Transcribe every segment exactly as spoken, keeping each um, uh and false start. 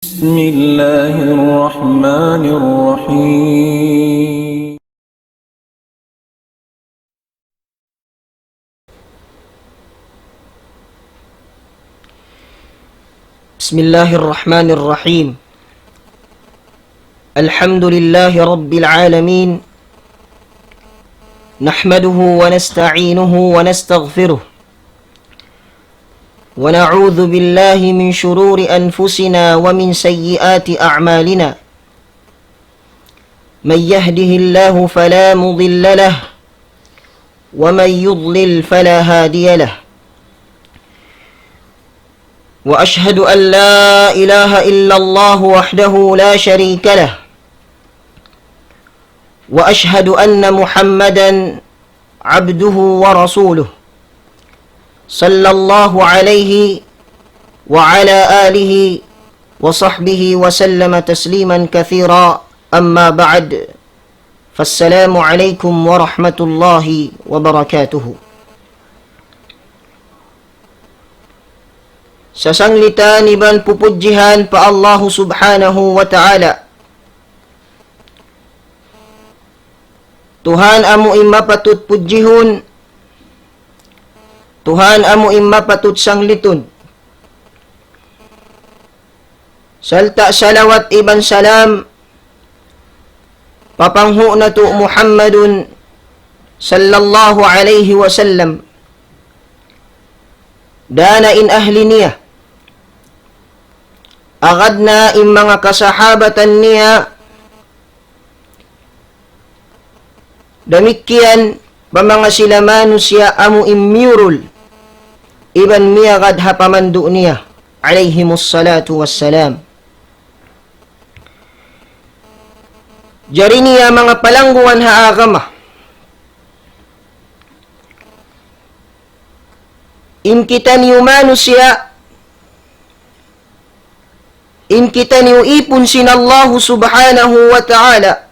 بسم الله الرحمن الرحيم. بسم الله الرحمن الرحيم. الحمد لله رب العالمين. نحمده ونستعينه ونستغفره. ونعوذ بالله من شرور أنفسنا ومن سيئات أعمالنا. من يهده الله فلا مضل له، ومن يضلل فلا هادي له. وأشهد أن لا إله إلا الله وحده لا شريك له، وأشهد أن محمدا عبده ورسوله، صلى الله عليه وعلى آله وصحبه وسلم تسليما كثيرا. أما بعد، فالسلام عليكم ورحمة الله وبركاته. Sasanglitan iban pupudjihan pa Allahu Subhanahu wa Ta'ala. Tuhan amu in mapatut pudjihun, Tuhan amu in mapatut sanglitun. Sarta' salawat iban salam pa panghu' natu' Muhammadun sallallahu alayhi wasallam. Dana in ahli niya, agad na in manga kasahabatan niya, damikkiyan pa manga sila manusiya' amu in miyurul iban miyagad ha pamandu' niya, alayhimus salatu wassalam. Jari niya manga palanggungan ha agama, in kitaniyu manusiya', in kitaniyu ipun sin Allahu Subhanahu wa Ta'ala,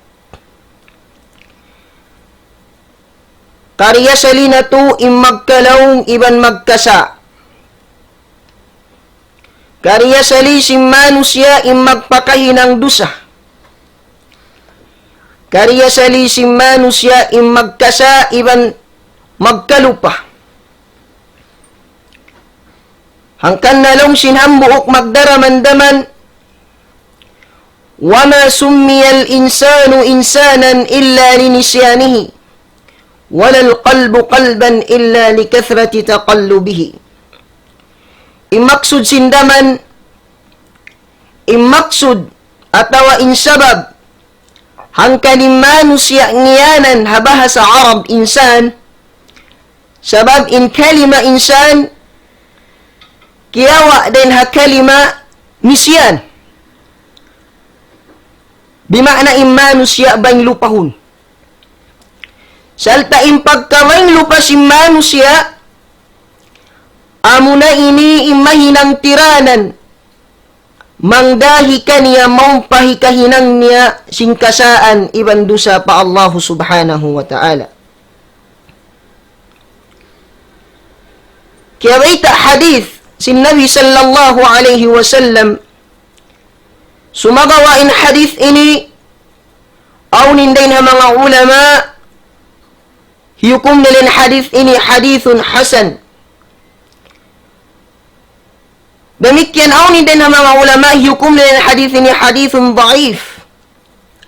kariyasali natu' in magkalaung iban magkasa'. Kariyasali sin manusiya' in magpakahinang dusa. Kariyasali sin manusiya' in magkasa' iban magkalupa. Hangkan na laung sin hambuuk magdaramandaman, وما سمي الإنسان إنسانا إلا لنسيانه، ولا القلب قلبا إلا لكثرة تقلبه. In maksud sin daman, in maksud atawa in sabab, hangkan in manusiya' ngiyanan ha bahasa Arab insan, sabab in kalima insan, kiyawa' dayn ha kalima nisyan. Bima'na in manusiya' bang lupahun. Sarta' in pagkabang lupa sin manusiya', amuna ini in mahinang tiranan, mangdahi kaniya mawn pa hikahinang niya sin kasaan iban dusa pa Allahu Subhanahu wa Ta'ala. Kiyabayta' hadith sin Nabi sallallahu alayhi wasallam, sumagawa' in hadith ini, awn in dayn ha manga ulama, hiyukum nila in hadith ini hadithun hasan. Damikkiyan awn in dayn ha manga ulama, hiyukum nila in hadith ini hadithun daif.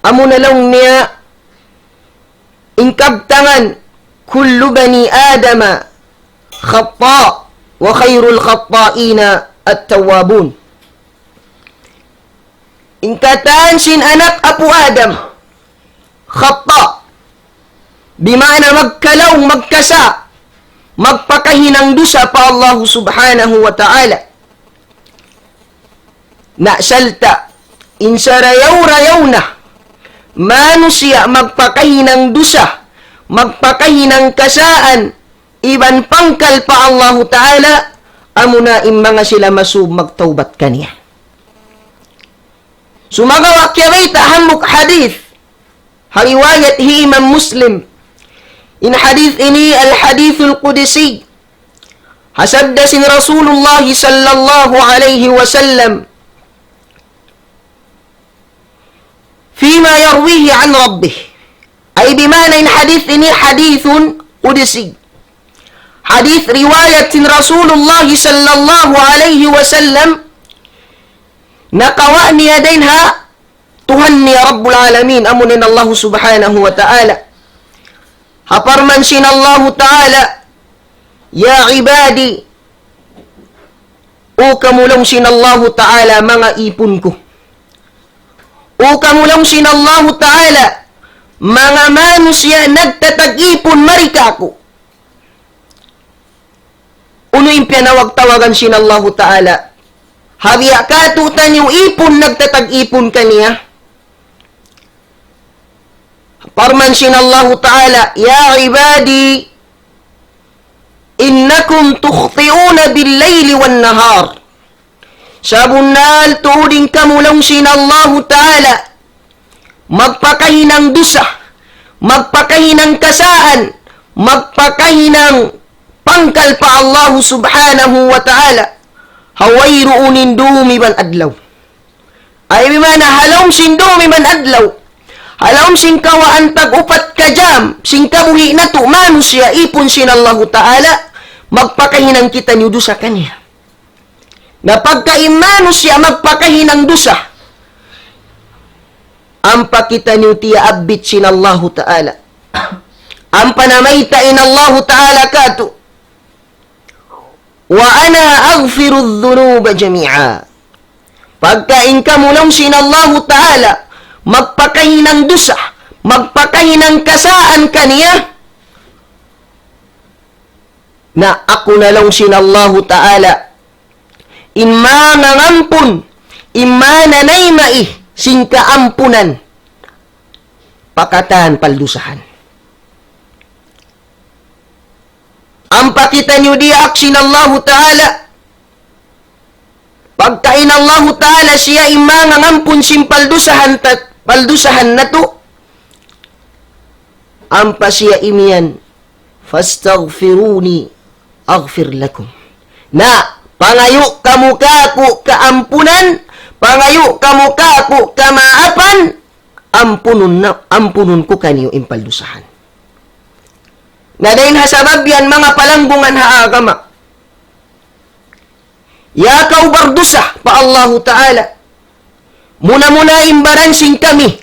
Amuna laung niya, in kabtangan, كل بني آدم خطاء وخير الخطائين التوابون. In katan sin anak apu' Adam, khata', bima'na magkalaung, magkasa', magpakahinang dusa pa Allahu Subhanahu wa Ta'ala. Na sarta', in sarayaw-rayaw na manusiya' magpakahinang dusa, magpakahinang kasaan, iban pangkal pa Allahu Ta'ala, amuna in manga sila masub magtawbat kaniya. Sumagawa' kiyabayta' hambuuk hadith, ha riwayat hi Imam Muslim. In hadith ini al-hadithul qudsi. Ha sabda sin Rasulullah sallallahu alayhi wasallam, يرويه عن ربه. Ay bima'na in hadith ini hadithun qudsi. Hadith riwayat sin Rasulullah sallallahu alayhi wasallam, nakawa' niya dayn ha Tuhan niya Rabbul Alamin, amuna in Allahu Subhanahu wa Ta'ala. Ha parman sin Allahu Ta'ala, "Ya ibadi," O kamu laung sin Allahu Ta'ala, manga īpun ku. O kamu laung sin Allahu Ta'ala, manga manusiya' nagtatag-īpun mari kāku'. Unu in piyanawag-tawagan sin Allahu Ta'ala? Ha biya' kātu'niyu īpun nagtatag-īpun kaniya. Parman sin Allahu Ta'ala, "يا عبادي إنكم تخطئون بالليل والنهار." Sabunnal tuud in kamu laung sin Allahu Ta'ala, magpakahinang dusa, magpakahinang kasaan, magpakahinang pangkal pa Allahu Subhanahu wa Ta'ala, ha wayruun in dum iban adlaw. Ay bima'na, ha lawm sin dum iban adlaw, ha lawm sin kawhaan tag-upat ka jam sin kabuhi' natu' manusiya' īpun sin Allahu Ta'ala, magpakahinang kitaniyu dusa kaniya. Na pagka in manusiya' magpakahinang dusa, ampa kitaniyu tiyaabbit sin Allahu Ta'ala. Ampa namayta' in Allahu Ta'ala kātu', "وأنا أغفر الذنوب جميعا." Pagka in kamu laung sin Allahu Ta'ala magpakahinang dusa, magpakahinang kasaan kaniya, na aku na laung sin Allahu Ta'ala in mangangampun, in mananayma' sin kaampunan pa katan paldusahan. Ampa kitaniyu diyaak sin Allahu Ta'ala. Pagka in Allahu Ta'ala siya in mangangampun sin paldusahan ta-, paldusahan natu'. Ampa siya imiyan, "فاستغفروني أغفر لكم." Na, pangayu' kamu kāku' kaampunan, pangayu' kamu kāku' kamaapan, ampunun na, ampunun ku kaniyu in paldusahan. Na dayn ha sabab yan, manga palanggungan ha agama, ya kaw bardusa pa Allahu Ta'ala, muna-muna in baran sin kami,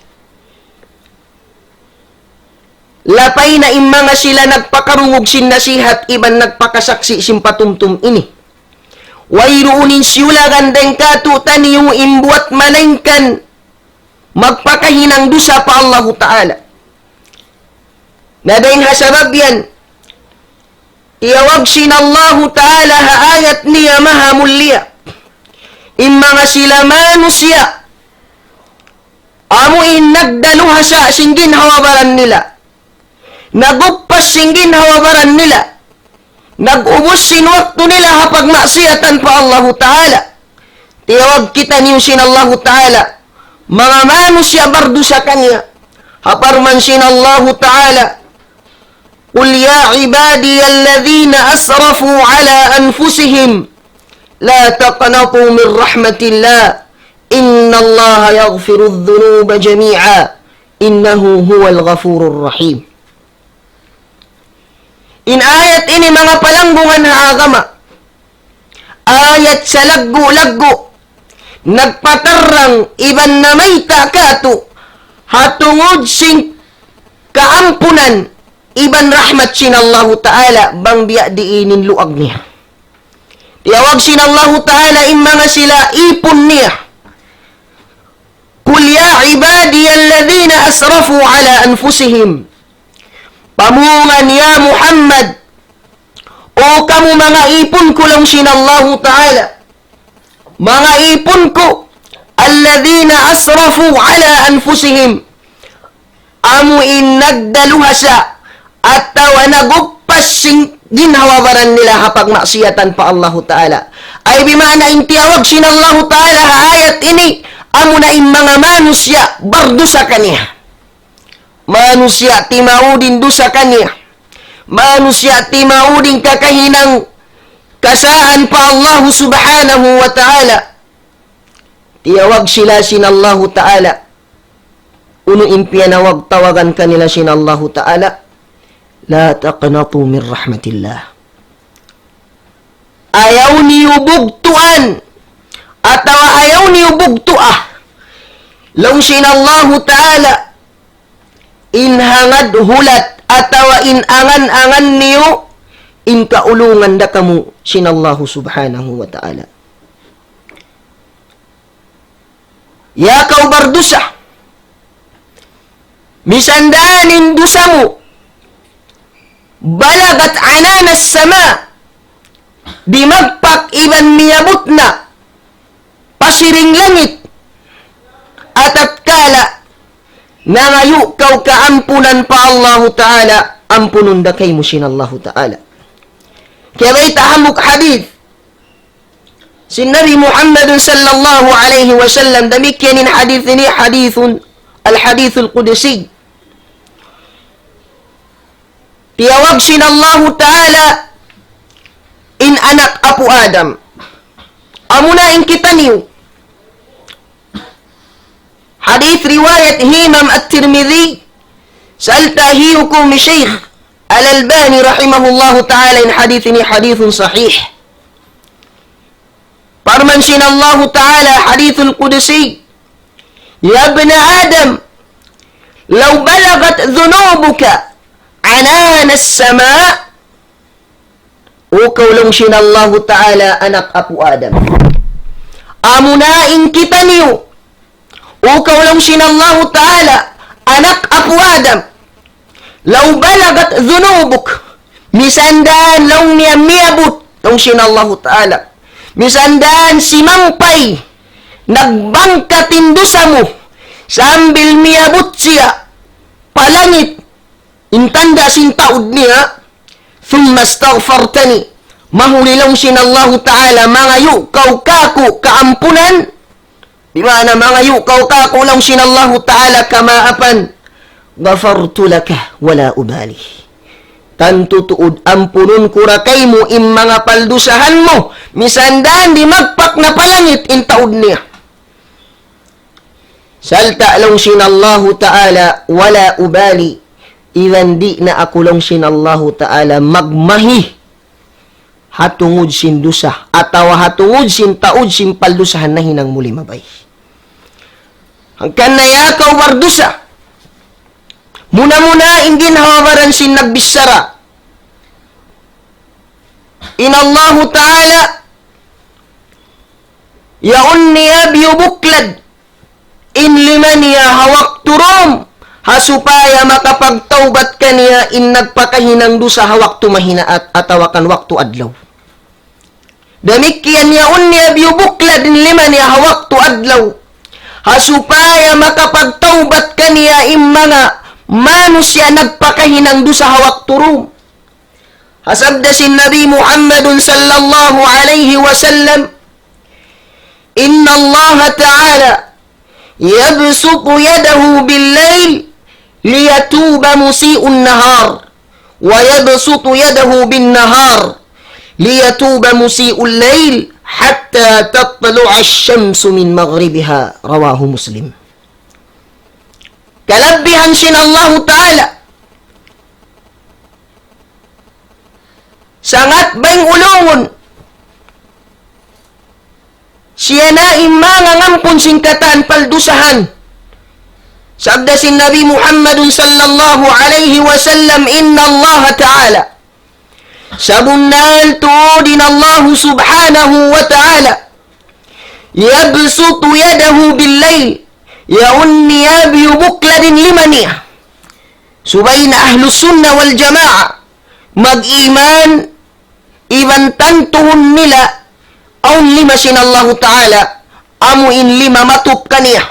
lapay na in manga sila nagpakarungug sin nasihat iban nagpakasaksi' sin patumtum ini. Wayruun in siyulagan dayn kātu'niyu in buwat malaingkan magpakahinang dusa pa Allahu Ta'ala. Na dayn ha sabab yan, tiyawag sin Allahu Ta'ala ha ayat niya maha mulia in manga sila manusiya', amu in nagdaluhasa sin ginhawa-baran nila, naguppas sin ginhawa-baran nila, nag-ubus sin waktu nila ha pagmaksiyatan pa Allahu Ta'ala. Tiyawag kitaniyu sin Allahu Ta'ala manga manusiya' bardusa kaniya. Ha parman sin Allahu Ta'ala, "قل يا عبادي الذين أسرفوا على أنفسهم لا تقنطوا من رحمة الله إن الله يغفر الذنوب جميعا إنه هو الغفور الرحيم." In ayat ini, manga palanggungan ha agama, ayat salaggu'-laggu', nagpatarrang iban namayta' kātu' ha tungud sin kaampunan iban rahmat sin Allahu Ta'ala bang biya' diin in luag niya. Tiyawag sin Allahu Ta'ala in manga sila īpun niya. "قل يا عبادي الذين أسرفوا على أنفسهم." Pamungan, ya Muhammad, "O kamu manga īpun ku," laung sin Allahu Ta'ala, "manga īpun ku, الذين أسرفوا على أنفسهم." Amu in nagdaluhasa atawa naguppas sin ginhawa-baran nila ha pagmaksiyatan pa Allahu Ta'ala. Ay bima'na in tiyawag sin Allahu Ta'ala ha ayat ini, amuna in manga manusiya' bardusa kaniya. Manusiya' timaud in dusa kaniya. Manusiya' timaud in kakahinang kasaan pa Allahu Subhanahu wa Ta'ala. Tiyawag sila sin Allahu Ta'ala unu in piyanawag-tawagan kanila sin Allahu Ta'ala, لا تقنطوا من رحمة الله. Ayaw niyu bugtuan, atawa ayaw niyu bugtua, laung sin Allahu Ta'ala, in hangad hulat, atawa in angan-angan niyu, in kaulungan da kamu sin Allahu Subhanahu wa Ta'ala. Ya kaw bardusa, misan da in dusa mu, بلغت عنان السماء, dimagpak iban miyabut na pa siring langit, atatkala nangayu' kaw kaampunan pa Allahu Ta'ala, ampunun da kaymu sin Allahu Ta'ala. Kiyabayta' hambuuk hadith sin Nabi Muhammad sallallahu alayhi wasallam, damikkiyan in hadith ini, hadithun, al-hadithul qudsi. Tiyawag sin Allahu Ta'ala in anak apu' Adam. Amuna in kitaniyu. Hadith riwayat hi Imam At-Tirmidhi, sarta' hi hukum Shaykh Al-Albani rahimahullahu ta'ala, in hadith ini hadithun sahih. Parman sin Allahu Ta'ala, hadithul qudsi, يا ابن آدم، لو بلغت ذنوبك عنان السماء. O kaw laung sin Allahu Ta'ala, anak apu' Adam. Amuna in kitaniyu. O kaw laung sin Allahu Ta'ala, anak apu' Adam. لو بلغت ذنوبك. Misan da laung niya miyabut, laung sin Allahu Ta'ala. Misan da simangpay, nagbangkat in dusa mu, sambil miyabut siya pa langit, in tanda' sin taud niya, ثم استغفرتني. Mahuli laung sin Allahu Ta'ala, mangayu' kaw kāku' kaampunan, di' maana mangayu' kaw kāku' laung sin Allahu Ta'ala kamaapan, غفرت لك ولا أبالي. Tantu tuud ampunun ku da kaymu in manga paldusahan mu, misan da dimagpak na pa langit in taud niya. Sarta' laung sin Allahu Ta'ala, ولا أبالي, iban di' na aku laung sin Allahu Ta'ala magmahi ha tungud sin dusa, atawa ha tungud sin taud sin paldusahan nahinang mu limabay. Hangkan na ya kaw bardusa, muna-muna in ginhawa-baran sin nagbichara. In Allahu Ta'ala, yaun niya biyubuklad in lima niya ha waktu dum, ha supaya makapagtawbat kaniya in nagpakahinang dusa ha waktu mahinaat atawa kan waktu adlaw. Damikkiyan yaun niya biyubuklad in lima niya ha waktu adlaw, ha supaya makapagtawbat kaniya in manga manusiya' nagpakahinang dusa ha waktu dum. Ha sabda sin Nabi Muhammadun sallallahu alayhi wasallam, إن الله تعالى يبسط يده بالليل ليتوب مسيء النهار، ويبسط يده بالنهار ليتوب مسيء الليل حتى تطلع الشمس من مغربها. رواه مسلم. Kalabbihan sin Allahu Ta'ala, sangat bayng ulungun siya na in mangampun sin katan paldusahan. Sabda sin Nabi Muhammadun sallallahu alayhi wasallam, إن الله تعالى, sabunnal tuud in Allahu Subhanahu wa Ta'ala, يبسط يده بالليل, yaun niya biyubuklad in lima niya. Subay na Ahlus Sunnah wal Jamaah mag-iman iban tantuhun nila awn lima sin Allahu Ta'ala, amu in lima matup kaniya.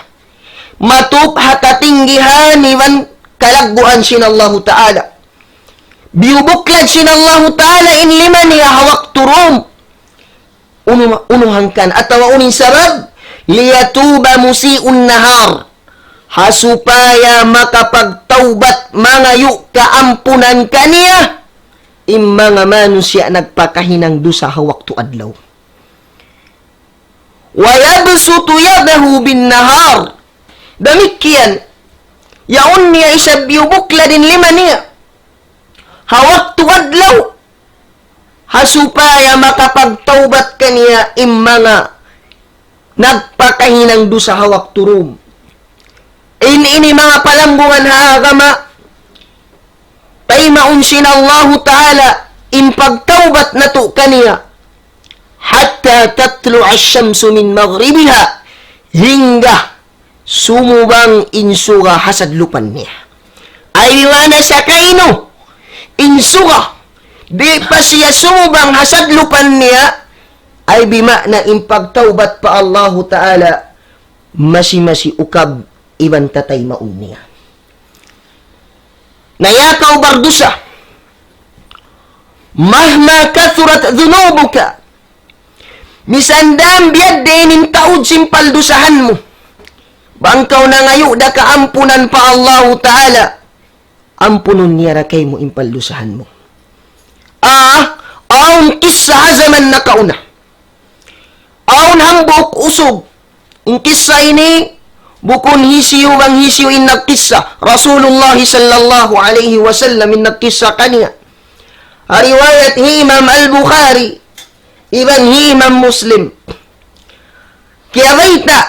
Matup ha katinggihan iban kalagguan sin Allahu Ta'ala. Biyubuklad sin Allahu Ta'ala in lima niya ha waktu dum. Unu, unu hangkan atawa unu in sabab? ليتوب مسيء النهار. Ha supaya makapagtawbat, mangayu' kaampunan kaniya in manga manusiya' nagpakahinang dusa ha waktu adlaw. ويبسط يده بالنهار. Damikkiyan, Yaun niya isab biyubuklad in lima niya ha waktu adlaw, ha supaya makapagtawbat kaniya in manga nagpakahinang dusa ha waktu dum. In ini manga palanggungan ha agama, taymaun sin Allahu Ta'ala in pagtawbat natu' kaniya, حتى تطلع الشمس من مغربها, hangga sumubang in suga ha sadlupan niya. Ay bima'na sakainu in suga, di' pa siya sumubang ha sadlupan niya, ay bima'na in pagtawbat pa Allahu Ta'ala, masi-masi ukab iban tataymaun niya. Na ya kaw bardusa, مهما كثرت ذنوبك, misan dam biya' diin in taud sin paldusahan mu, bang kaw nangayu' da kaampunan pa Allahu Ta'ala, ampunun niya da kaymu in paldusahan mu. Ah, awn kissa ha jaman nakauna. Awn hambuuk usug. In kissa ini, bukun hisiyu bang hisiyu in nagkissa. Rasulullah sallallahu alayhi wasallam in nagkissa kaniya. Ha riwayat hi Imam Al-Bukhari, iban hi Imam Muslim. Kiyabayta',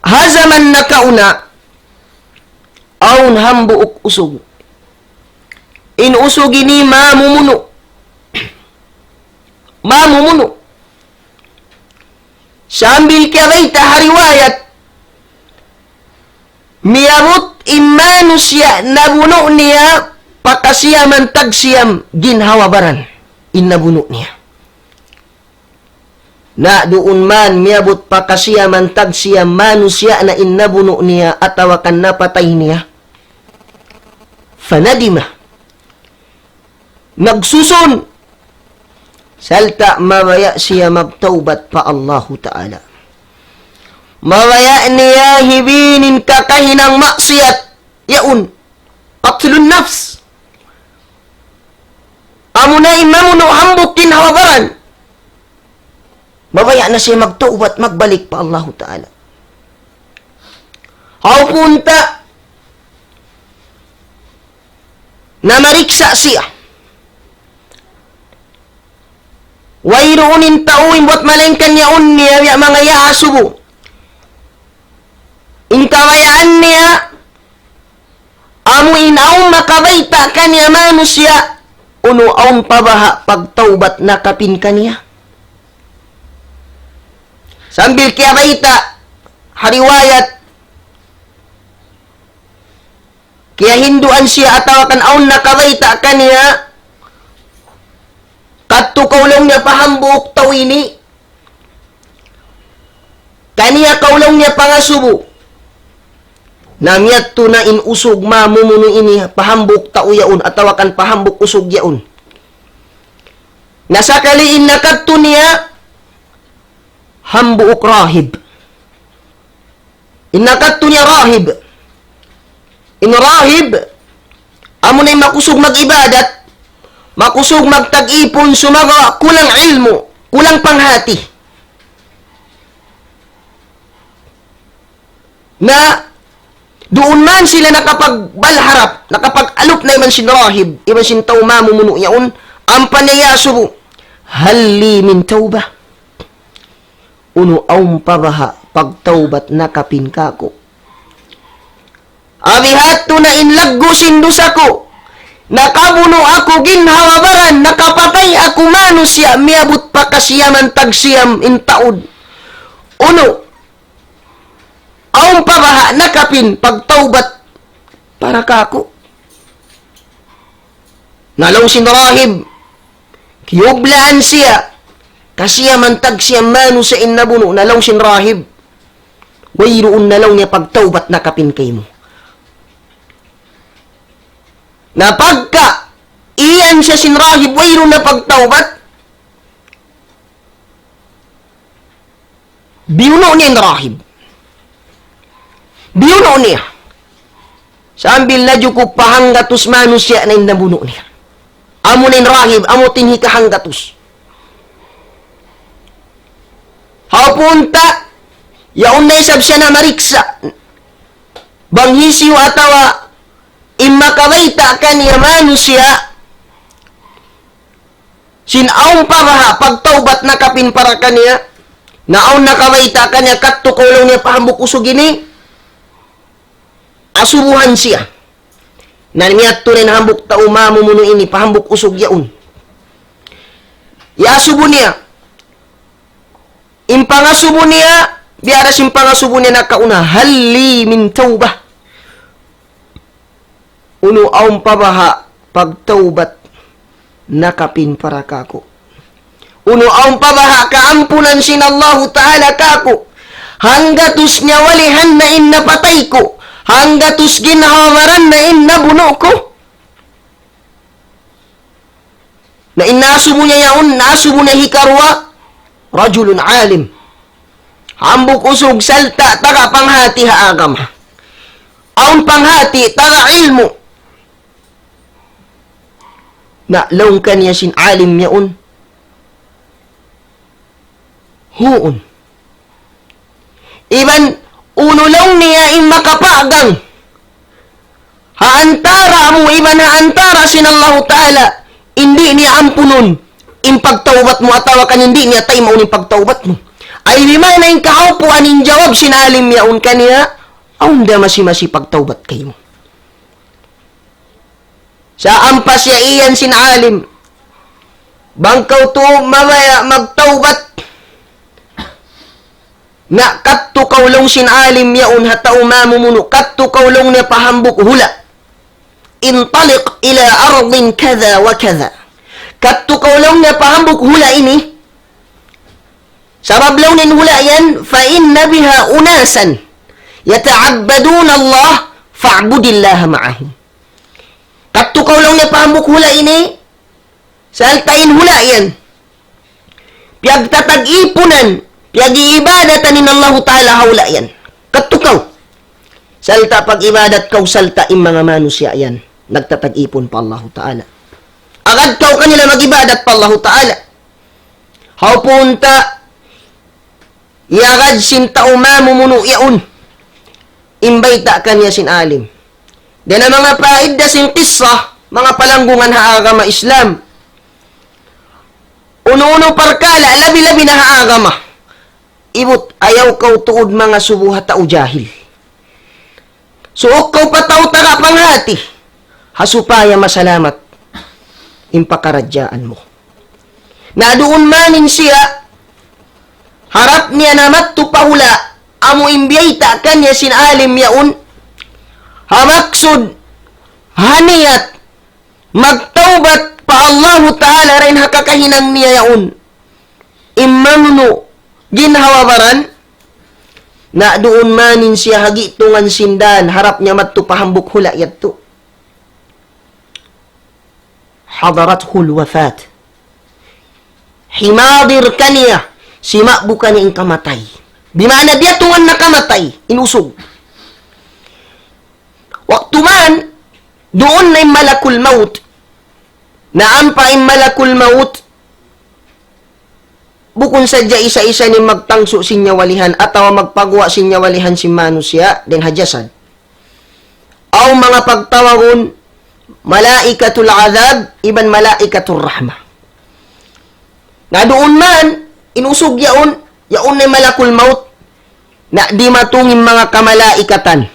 ha jaman nakauna, awn hambuuk usug. In usug ini mamumunu'. Mamumunu'. Sambil kiyabayta' ha riwayat, miyabut in manusiya' nabunu' niya pa kasiyaman tagsiyam ginhawa baran in nabunu' niya. Na duun man miyabut pa kasiyaman tagsiyam manusiya' na in nabunu' niya atawa kan napatay niya. فندم. Nagsusun. Sarta' mabaya' siya magtawbat pa Allahu Ta'ala. Mabaya' niya hibin in kakahinang maksiyat yaun. قتل النفس. Amuna in mamunu' hambuuk ginhawa baran. Mabaya' na siya magtawbat, magbalik pa Allahu Ta'ala. Hawpunta, namariksa' siya. Wayruun in tau in buat malaingkan yaun niya, biya' manga yaasubu. In kabayaan niya, amu in awn makabayta' kaniya manusiya', unu awn pa baha' pagtawbat nakapin kaniya. Sambil kiyabayta', ha riwayat, kiyahinduan siya atawa kan awn nakabayta' kaniya, kadtu kaw laung niya pa hambuuk tau ini, kaniya kaw laung niya pangasubu. Na miyadtu na in usug mamumunu' ini pa hambuuk tau yaun atawa kan pa hambuuk usug yaun. Na sakali in nakadtu niya hambuuk rahib. In nakadtu niya rahib. In rahib, amuna in makusug mag-ibadat, makusug magtag-ipun, sumagawa' kulang ilmu', kulang panghati. Na duun man sila nakapagbalharap, nakapag-alup na iban sin rahib, iban sin tau mamumunu' yaun, ampa niya iyasubu, هل لي من توبة؟ Unu awn pa baha' pagtawbat nakapin kāku'? Abihat tu na in laggu' sin dusa ku. Nakabunu' aku ginhawa-baran, nakapatay aku manusiya', miyabut pa kasiyaman tagsiyam in taud. Unu awn pa baha' nakapin pagtawbat para kāku'? Na laung sin rahib, kiyublaan siya, kasiyaman tagsiyam manusiya' in nabunu', na laung sin rahib, wayruun na laung niya pagtawbat nakapin kaymu. Na pagka iyan siya sin rahib, wayruun na pagtawbat, biyunu' niya in rahib. Biyunu' niya. Sambil najukup pa hanggatus manusiya' na in nabunu' niya. Amu na in rahib, amu in hikahanggatus. Hawpunta, yaun na isab siya namariksa'. Bang hisiyu atawa In makabayta' kaniya manusiya', sin awn pa baha' pagtawbat nakapin para kaniya, na awn nakabayta' kaniya, "Kadtu kaw," laung niya, "pa hambuuk usug ini, asubuhan siya." Na miyadtu na in hambuuk tau mamumunu' ini pa hambuuk usug yaun. Iyasubu niya. In pangasubu niya, biya' da sin pangasubu niya nakauna, "Hal li min tawbah?" Unu awn pa baha' pagtawbat nakapin para kāku'? Unu awn pa baha' kaampunan sin Allahu Ta'ala kāku'? Hanggatus nyawalihan na in napatay ku, hanggatus ginhawa-baran na in nabunu' ku. Na in nasubu niya yaun, nasubu niya hikaruwa, rajulun alim. Hambuuk usug sarta' taga panghati ha agama. Awn panghati, taga ilmu'. Na laung kaniya sin alim yaun, "Huun." Iban unu laung niya in makapagang ha antara' mu iban ha antara' sin Allahu Ta'ala, in di' niya ampunun in pagtawbat mu atawa kan in di' niya taymaun in pagtawbat mu? Ay, di' maana in kahaupuan in jawab sin alim yaun kaniya, "Awn da masi-masi pagtawbat kaymu." Sa' ampa siya iyan sin alim, "Bang kaw tuud mabaya' magtawbat, na kadtu kaw," laung sin alim yaun ha tau mamumunu', "kadtu kaw," laung niya, "pa hambuuk hula'. Intaliq ila ardin kadha wa kadha. Kadtu kaw," laung niya, "pa hambuuk hula' ini. Sabab," laung niya, "in hula' yan, fa inna biha unasan yata'abbaduna Allah, fa'budillaha ma'ahum." Kadtu kaw," laung niya, "pa hambuuk hula' ini, sarta' in hula' yan piyagtatag-ipunan, piyag-iibadatan in Allahu Ta'ala ha hula' yan. Kadtu kaw, sarta' pag-ibadat kaw sarta' in manga manusiya' yan nagtatag-ipun pa Allahu Ta'ala. Agad kaw kanila mag-ibadat pa Allahu Ta'ala." Hawpun ta, iyagad sin tau mamumunu' yaun in bayta' kaniya sin alim. Dayn ha manga paidda sin kissa, manga palanggungan ha agama Islam, unu-unu parkala', labi-labi na ha agama, ibut ayaw kaw tuud mangasubu ha tau jahil. Suuk kaw pa tau taga panghati, ha supaya masalamat in pakaradjaan mu. Na duun man in siya, harap niya na madtu pa hula', amu in biyayta' kaniya sin alim yaun, ha maksud, ha niyat, magtawbat pa Allahu Ta'ala dayn ha kakahinang niya yaun. In mamunu' ginhawa-baran, na duun man in siya ha gi'tungan sin dan, harap niya madtu pa hambuuk hula' yadtu. Hadarathul wafat. Himadir kaniya, sima'bu kaniya in kamatay. Bimaana diyatungan na kamatay, in usug. Waktu man, duun na in malakul maut. Na ampa in malakul maut, bukun sadja isa-isa in magtangsu' sin nyawalihan atawa magpaguwa' sin nyawalihan sin manusiya' dayn ha jasad. Awn manga pagtawagun malaikatul adhab iban malaikatul rahmah. Na duun man, in usug yaun, yaun na in malakul maut, na dimatung in manga kamalaikatan.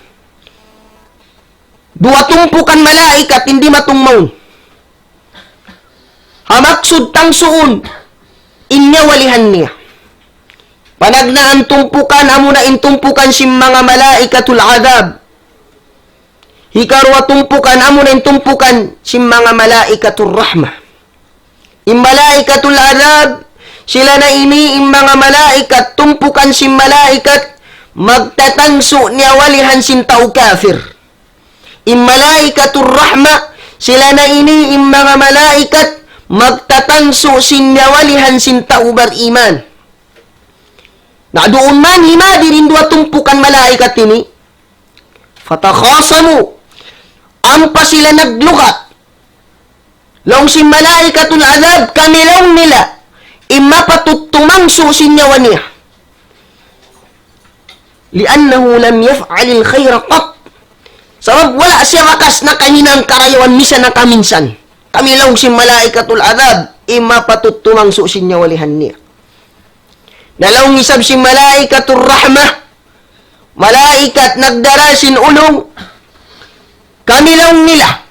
Duwa tumpukan malaikat in dimatung mawn. Ha maksud tangsuun in nyawalihan niya. Panagnaan tumpukan, amuna in tumpukan sin manga malaikatul adhab. Hikaruwa tumpukan, amuna in tumpukan sin manga malaikatul rahmah. In malaikatul adhab, sila na ini in manga malaikat, tumpukan sin malaikat, magtatangsu' nyawalihan sin tau kafir. In malaikatur rahma, sila na ini in manga malaikat magtatangsu' sin nyawalihan sin tau bariman. Na duun man himadir in duwa tumpukan malaikat ini, fatakhasamu, ampa sila naglugat. Laung sin malaikatul adhab, kami laung nila, in mapatut tumangsu' sin nyawa niya. لأنه لم يفعل الخير قط. Sabab wala' siya bakas nakahinang karayawan misan nakaminsan. Kami laung sin malaikatul adhab, in mapatut tumangsu' sin nyawa-lihan niya. Na laung isab sin malaikatul rahmah, malaikat nagdara sin ulung, kami laung nila.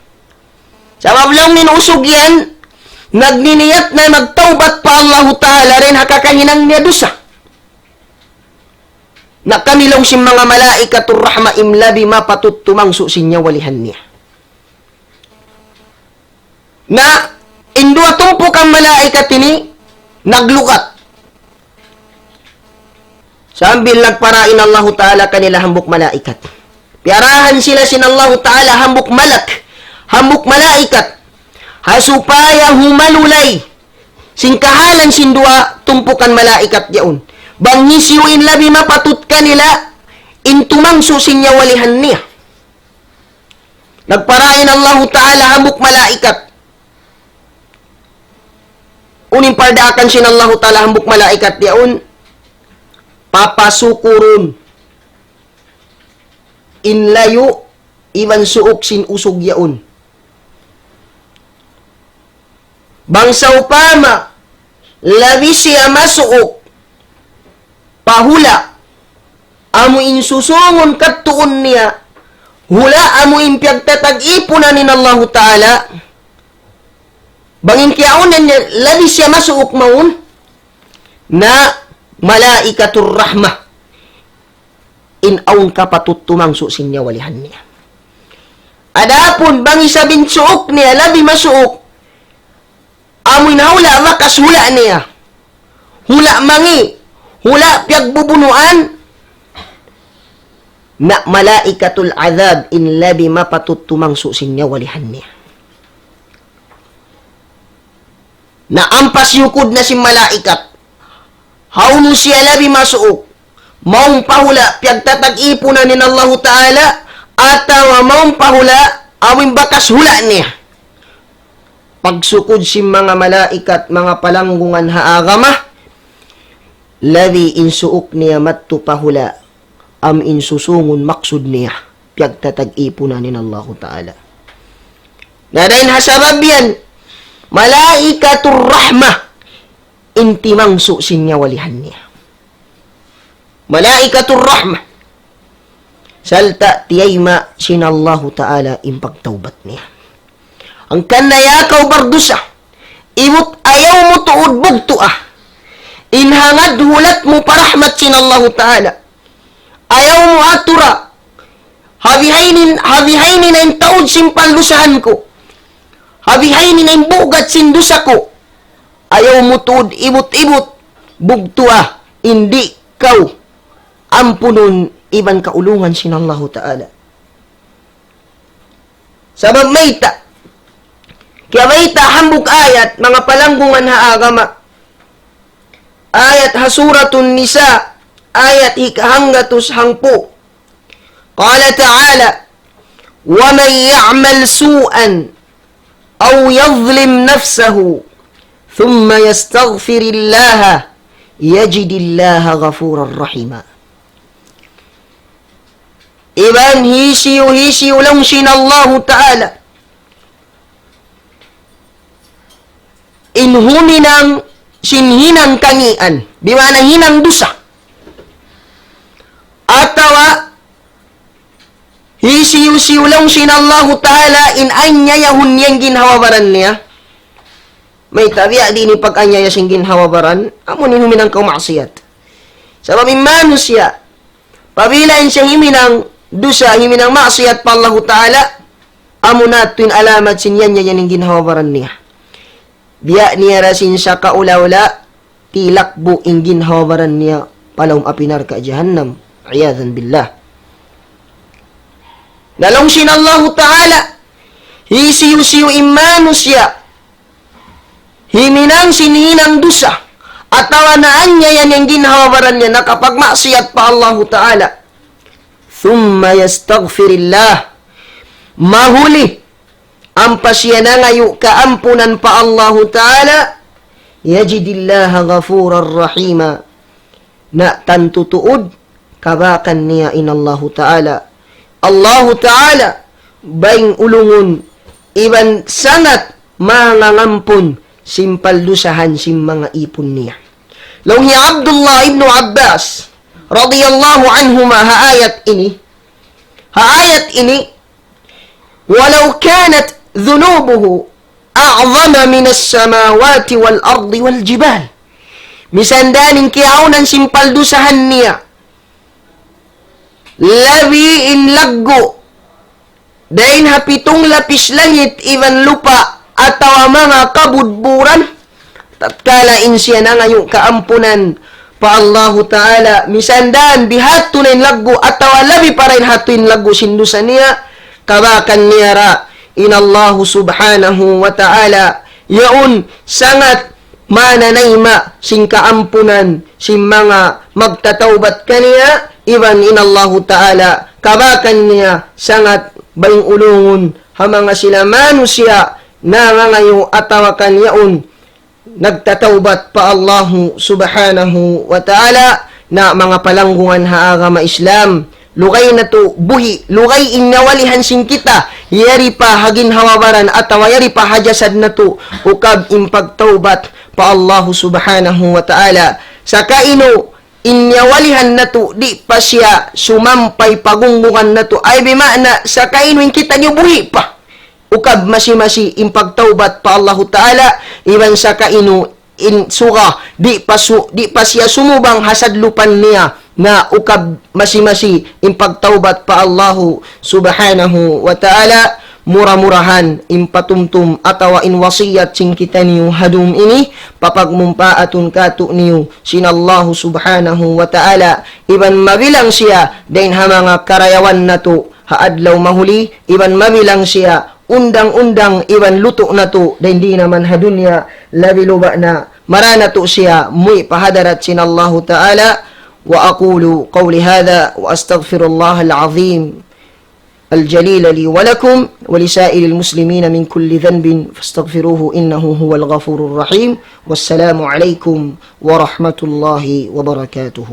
Sabab laung in usug yan, nagniniyat na magtawbat pa Allahu Ta'ala dayn ha kakahinang niya dusa. Na kami laung sin manga malaikatul rahmah in labi mapatut tumangsu' sin nyawa-lihan niya. Na in duwa tumpukan malaikat ini naglugat. Sambil nagpara in Allahu Ta'ala kanila hambuuk malaikat. Piyarahan sila sin Allahu Ta'ala hambuuk malak, hambuuk malaikat. Ha supaya humalulay sin kahalan sin duwa tumpukan malaikat yaun. Bang hisiyu in labi mapatut kanila in tumangsu' sin nyawa-lihan niya. Nagpara in Allahu Ta'ala hambuuk malaikat. Unu in pardaakan sin Allahu Ta'ala hambuuk malaikat yaun, papasukurun in layu' iban suuk sin usug yaun. Bang sawpama labi siya masuuk pa hula', amu in susungun kadtuun niya, hula' amu in piyagtatag-ipunan in Allahu Ta'ala, bang in kiyaunan niya labi siya masuuk mawn, na malaikatur rahmah in awn kapatut tumangsu' sin nyawa-lihan niya. Adapun bang isab in suuk niya labi masuuk, amu in ha hula' bakas hula' niya, hula' mangi', hula' piyagbubunuan, na malaikatul adhab in labi mapatut tumangsu' sin nyawa-lihan niya. Na ampa siyukud na sin malaikat, hawnu siya labi masuuk, mawn pa hula' piyagtatag-ipunan in Allahu Ta'ala, atawa mawn pa hula' amu in bakas hula' niya. Pagsukud sin manga malaikat, manga palanggungan ha agama, labi in suuk niya madtu pa hula', amu in susungun maksud niya, piyagtatag-ipunan in Allahu Ta'ala. Na dayn ha sabab yan, malaikatur rahmah in timangsu' sin nyawa-lihan niya. Malaikatur rahmah. Sarta' tiyayma' sin Allahu Ta'ala in pagtawbat niya. Hangkan na ya kaw bardusa, ibut ayaw mu tuud bugtua in hangad hulat mu pa rahmat sin Allahu Ta'ala. Ayaw mu atura, ha bihayni, ha bihayni na in taud sin paldusahan ku, ha bihayni na in bugat sin dusa ku. Ayaw mu tuud ibut-ibut bugtua in di' kaw ampunun iban kaulungan sin Allahu Ta'ala. Sabab mayta', kiyabayta' hambuuk ayat, manga palanggungan ha agama. Ayat ha Suratun Nisa, ayat hikahanggatus hangpu'. قال تعالى: ومن يعمل سوءا أو يظلم نفسه ثم يستغفر الله يجد الله غفورا رحيما. Iban hisiyu-hisiyu laung sin Allahu Ta'ala in huminang sin hinang kangīan, bima'na hinang dusa. Atawa hisiyu-siyu laung sin Allahu Ta'ala in anyayahun niya in ginhawa-baran niya. Mayta' biya' diin in pag-anyaya sin ginhawa-baran, amu in huminang kaw maksiyat. Sabab in manusiya', apabila in siya himinang dusa, himinang maksiyat pa Allahu Ta'ala, amu na tuud in alamat sin yan, yan, yan in ginhawa-baran niya. Biya' niya ra sin sakaula-ula, tilakbu' in ginhawa-baran niya pa lawm api narka' jahannam. عياذا بالله. Na laung sin Allahu Ta'ala, hisiyu-siyu in manusiya', himinang sin hinang dusa, atawa naanyaya niya in ginhawa-baran niya, nakapagmaksiyat pa Allahu Ta'ala. ثم يستغفر الله. Mahuli, ampa siya nangayu' kaampunan pa Allahu Ta'ala, يجد الله غفورا رحيما. Na tantu tuud, kabakan niya in Allahu Ta'ala, Allahu Ta'ala, bayng ulungun, iban sangat mangangampun sin paldusahan sin manga ipun niya. Laung hi Abdullah ibn Abbas, radiyallahu anhuma, ha ayat ini, ha ayat ini, ولو كانت ذنوبه أعظم من السماوات والأرض والجبال. Misan da in kiyaawnan sin paldusahan niya, labi in laggu' dayn ha pitung lapis langit iban lupa' atawa manga kabudburan, tatkala in siya nangayu' kaampunan pa Allahu Ta'ala, misan da bihadtu na in laggu' atawa labi pa dayn hadtu in laggu' sin dusa niya, kabakan niya ra in Allahu Subhanahu wa Ta'ala, yaun sangat mananayma sin kaampunan sin manga magtatawbat kaniya, iban in Allahu Ta'ala kabakan niya sangat bayng ulungun ha manga sila manusiya' nangangayu' atawa kan yaun nagtatawbat pa Allahu Subhanahu wa Ta'ala. Na manga palanggungan ha agama Islam, lugay natu' buhi', lugay in nyawalihan sin kita, yari pa ha ginhawa-baran atawa yari pa ha jasad natu', ukab in pagtawbat pa Allahu Subhanahu wa Ta'ala. Sakainu in nyawalihan natu', di' pa siya sumampay pa gunggungan natu'. Ay, bima'na, sakainu in kitaniyu buhi' pa, ukab masi-masi in pagtawbat pa Allahu Ta'ala, iban sakainu in suga, di' pa su-, di' pa siya sumubang ha sadlupan niya, na ukab masi-masi in pagtawbat pa Allahu Subhanahu wa Ta'ala. Mura-murahan in patumtum atawa in wasiyat sin kitaniyu ha dum ini, papagmumpaatun kātu'niyu sin Allahu Subhanahu wa Ta'ala, iban mabilang siya dayn ha manga karayawan natu' ha adlaw mahuli, iban mabilang siya undang-undang iban lutu' natu' dayn di naman ha dunya, labi luba' na mara natu' siya muwi' pa hadarat sin Allahu Ta'ala. وأقول قولي هذا وأستغفر الله العظيم الجليل لي ولكم ولسائر المسلمين من كل ذنب فاستغفروه إنه هو الغفور الرحيم. والسلام عليكم ورحمة الله وبركاته.